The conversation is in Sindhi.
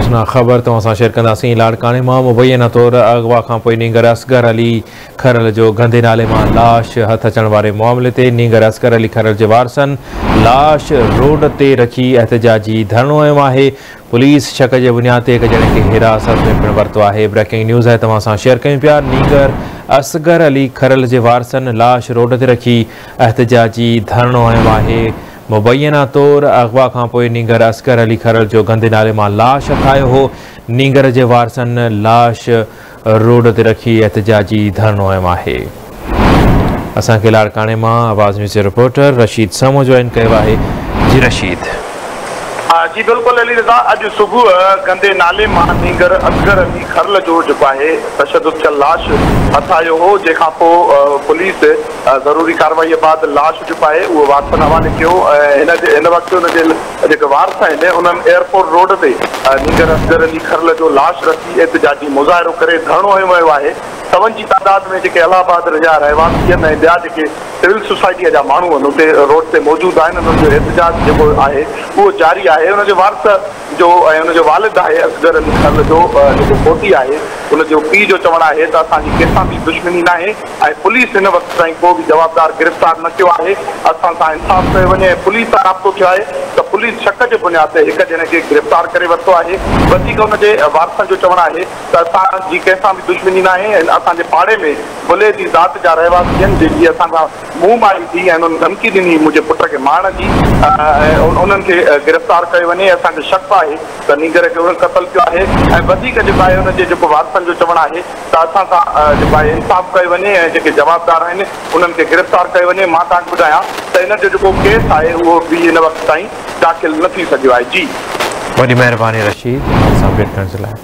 افسوسناڪ خبر توهان سان شيئر ڪنداسين. لاڙڪاڻي مان مبينا طور اغوا کانپوء نينگر اصغر علي کرل جو گندي نالي مان لاش هٿ اچڻ واري معاملي تي نينگر اصغر علي کرل جي وارثن لاش روڊ تي رکي احتجاجي ڌرڻو هنيو آهي. پوليس شڪ جي بنياد تي هڪ ڄڻي کي حراست ۾ پڻ ورتو آهي. بريڪنگ نيوز آهي توهان سان شيئر ڪيون پيا. نينگر اصغر علي کرل جي وارثن لاش روڊ تي رکي احتجاجي ڌرڻو هنيو آهي. مبينا طور اغوا کانپوء نينگر اصغر علي کرل جو گندي نالي مان لاش هٿ آيو هو. نينگر جي وارثن لاش روڊ تي رکي احتجاجي ڌرڻو هنيو آهي. اسان کي لاڙڪاڻي مان آواز نيوز جي رپورٽر رشيد سمون جوائن ڪيو آهي. جي رشيد. جي بلڪل علي رضا، اڄ صبح گندي نالي مان نينگر اصغر علي کرل جو جيڪو آهي تشدد ٿيل لاش هٿ آيو هو، جنهن کان پوء پوليس ضروري ڪارروائي بعد لاش جيڪو آهي اهو وارثن حوالي ڪيو ۽ هن جي هن وقت ان جي جيڪي وارث آهن انهن ايئرپورٽ روڊ تي نينگر اصغر علي کرل جو لاش رکي احتجاجي مظاهرو ڪري ڌرڻو هنيو ويو آهي. سون جي تعداد ۾ جيڪي الهه آباد جا رهواسي آهن ۽ ٻيا جيڪي سول سوسائٽيء جا ماڻهو آهن اتي روڊ تي موجود آهن. انهن جو احتجاج جيڪو آهي اهو جاري آهي. ان جي وارث جو ۽ ان جو والد آهي اصغر علي کرل جو جيڪو فوتي آهي ان جو پيء جو چوڻ آهي ته اسان جي ڪنهن سان به دشمني ناهي ۽ پوليس هن وقت تائين ڪو به جوابدار گرفتار نه ڪيو آهي. اسان سان انصاف ڪيو وڃي ۽ پوليس سان رابطو ٿيو آهي ته پوليس شڪ جي بنياد تي هڪ ڄڻي کي گرفتار ڪري ورتو آهي. وڌيڪ ان جي وارثن جو چوڻ آهي ته اسان جي ڪنهن سان به دشمني ناهي ۽ اسان جي پاڙي ۾ بليدي ذات جا رهواسي آهن جن جي اسان سان منهن ماري ٿي ۽ انهن ڌمڪي ڏني منهنجي پٽ کي مارڻ جي ۽ انهن کي گرفتار ڪيو وڃي. اسان کي شڪ آهي ته نينگر کي انهن قتل ڪيو آهي ۽ وڌيڪ جيڪو آهي ان جي جيڪو وارثن جو چوڻ آهي ته اسان سان جيڪو آهي انصاف ڪيو وڃي ۽ جيڪي جوابدار آهن انهن کي گرفتار ڪيو وڃي. مان توهان کي ٻڌايان ته ان جو جيڪو ڪيس آهي اهو به هن وقت تائين داخل نه ٿي سگهيو آهي. جي. وڏي مهرباني رشيد اسان سان اپڊيٽ ڪرڻ جي لاء.